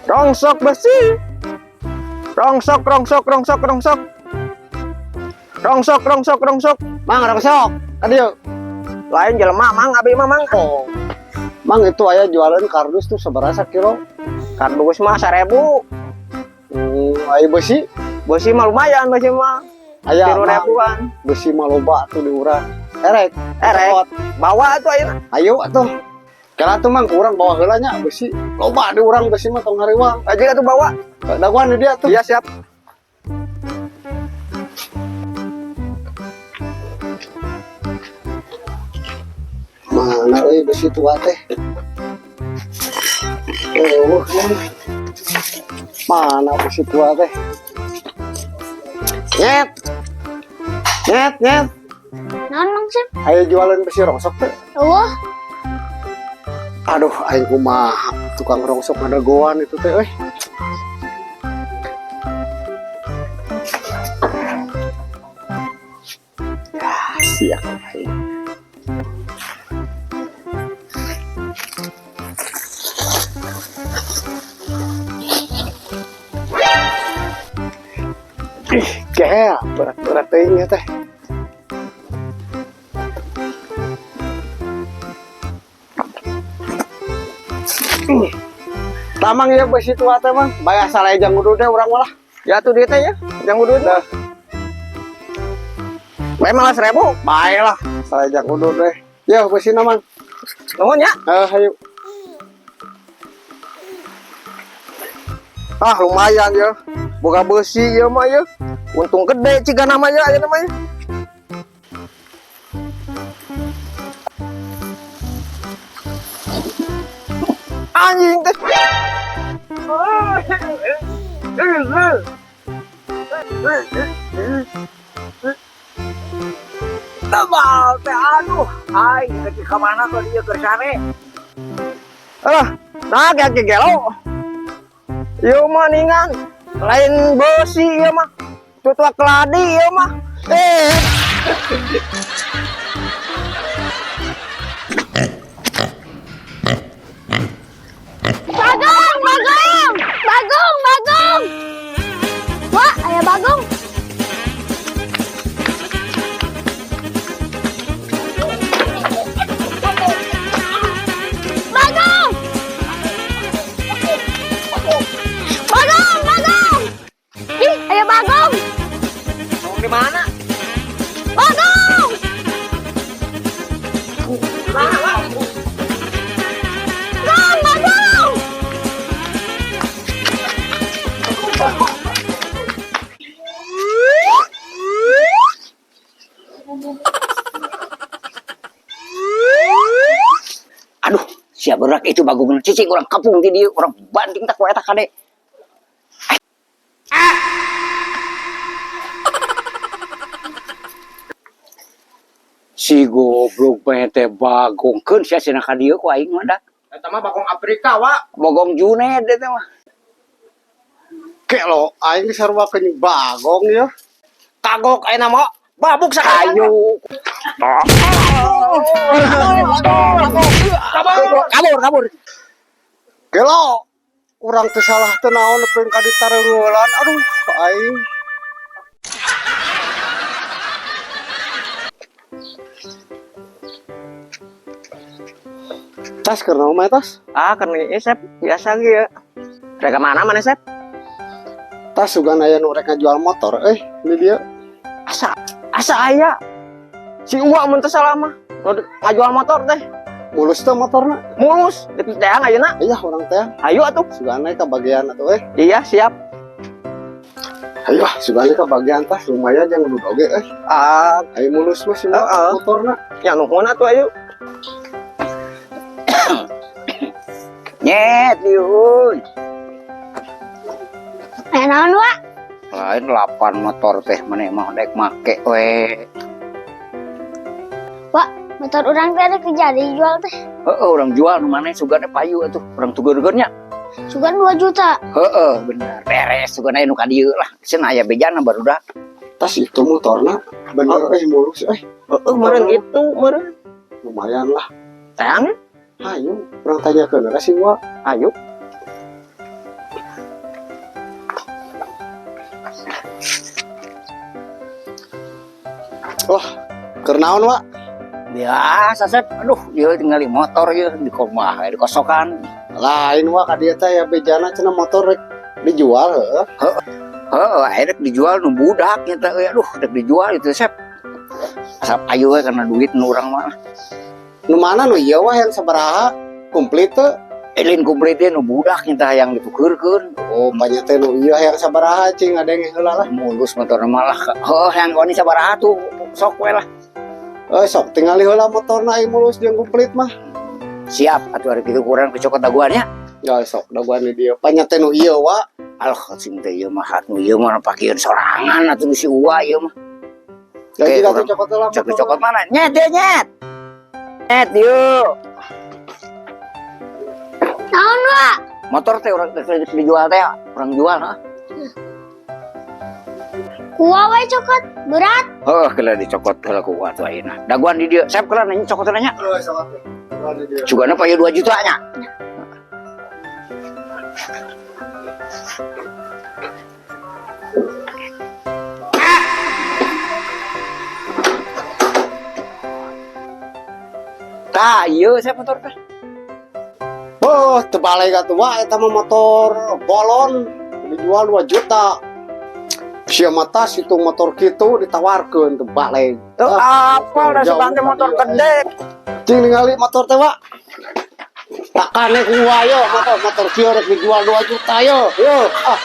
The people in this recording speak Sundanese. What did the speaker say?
Rongsok besi. Rongsok, rongsok, rongsok, rongsok. Rongsok, rongsok, rongsok. Mang rongsok. Aduh. Lain jelema mang abi mah mang. Oh. Mang itu aya jualan kardus tuh sabaraha kilo? Kardus mah 1000. Aya besi? Besi mah lumayan besi mah. Aya 3 ribuan. Besi mah loba tuh di urang. Erek. Erek. Bawa atuh ayeuna. Ayo atuh. Kala tuh mang kurang bawa heula nya besi. Loba di urang besi mah tong hariwang. Aja atuh bawa. Daguan di dia tuh. Iya siap. Mana euy besi tua teh? Oh, mana besi tua teh? Nyet. Nyet, nyet. Naon Mang Sep? Ayo jualan besi rongsok teh. Eueuh, Aduh, aing kumaha tukang rongsok ngadagoan itu teh euy. Ah, siap aing. Ih, gel, berat-berat teuing ya teh. Tamang ya besi tua teh mang, bayar salah jang udu teh urang malah. Ya tuh duitnya ya, jang udu teh. Bae malah 1000. Bae lah, salah jang udu teh. Yo besina mang. Nuhun ya. Ayo. Ah lumayan ya. Boga besi ya mah ya. Untung gede ciga nama ya aya namanya. Anjing teh. Tebal teh aduh, aing teh ka mana tuh dia keur sare. Alah, nah kayak gelo. Ieu mah ningan lain besi ieu mah. Tutua keladi ieu mah. Bagong, Bagong. Bagong, Bagong. Wah, aya Bagong. Bagong. Bagong, Bagong. Ih, aya Bagong. Bagong di mana? Bagong. Bagong, Bagong. Aduh, siap berak itu bagong cicing orang kampung di dia, orang banting tak eta kade. Si goblok mah teh bagong keun sia cenah ka dieu ku aing mah da. Eta mah bagong Afrika, wa. Bagong Juned eta mah. Kelo, aing sarua keun bagong ya. Kagok ayeuna mah babuk sakali. Ayo. Kabur, kabur, kabur. Gelo, urang teu salah teu naon nepi ka ditareungeulan. Aduh, aing. Tas keur naon mah tas? Ah, keur Sep, biasa ge ya. Rek ka mana mana Sep? Tas sugan aya nu rek ngajual motor euy, ini dia. Asa asa aya. Si Uwa mun teu salah mah. Ngajual motor teh. Mulus teh motorna. Mulus, deui teh ayeuna. Iya, urang teh. Ayo atuh. Sugan ka bagian atuh euy. Iya, siap. Ayo ah, sugan ka bagian tas lumayan jang udud oge euy. Ah, Ayo mulus mah si Heeh. motorna. Ya nuhun atuh ayo. Nyet dieu. Aya naon, Wak? Lain 8 motor teh maneh mah dek make we. Wak, motor urang teh rek jadi jual teh. Heeh, urang jual nu maneh sugana payu atuh, urang tugeurgeun nya. Sugan 2 juta. Heeh, bener. Beres sugana anu ka dieu lah. Cenah aya bejana barudak. Tas itu motorna bener euy mulus euy. Heeh, meureun gitu, meureun. Lumayan lah. Tang, Ayo, urang tanyakeun ka si Wa. ayo. Wah, keur naon, Wak? Biasa, Sep. Aduh, ieu tinggal di motor ieu di komah di kosokan. Lain, Wak, ka dieu teh ya bejana cenah motor rek dijual heuh. Heeh, akhirnya dijual nu budak nya teh euy. Aduh, rek dijual itu, Sep. Asap ayo we karena duit nu urang mah. Nu mana nu ieu, Wak, yang sabaraha? Komplit teu? Eh, lain komplit nu budak nya teh yang ditukeurkeun. Oh, banyak teh nu ieu yang sabaraha, cing ngadenge heula lah. Mulus motor malah. Heuh, yang wani sabaraha tuh sok we lah. Eh, sok tingali heula motorna ai mulus jeung komplit mah. Siap atuh, hari kitu kurang kecokot daguannya. Ya sok daguan di dieu. Panya teh nu ieu, Wak. Alah, sing teh ieu mah nu ieu mah pakeun sorangan atuh nu si Uwa ieu mah. Jadi Oke, atuh urang. Cokot heula Cok motorna. Cokot mana? Nyet dia nyet. Nyet yuk. Naon, Wak? Motor teh urang rek dijual teh, urang jual ha. Ku Uwa we cokot, berat. Heuh, kela dicokot heula ku Uwa tuh ayeuna. Daguan di dieu. Sep, kela nanya cokot nanya. Heuh, sok atuh. Daguan di dieu. Sugana payu 2 juta nya. Tah, ieu saya motor teh. Oh, terbalik atuh, Wak, eta mah motor bolon dijual 2 juta. Sia mata situ motor kitu ditawarkeun terbalik. Tuh apa udah jauh sebangke motor tadi, gede. Cing ningali motor teh, Wak. Takane ku Uwa yo motor motor kieu rek dijual 2 juta yo. Yo, ah.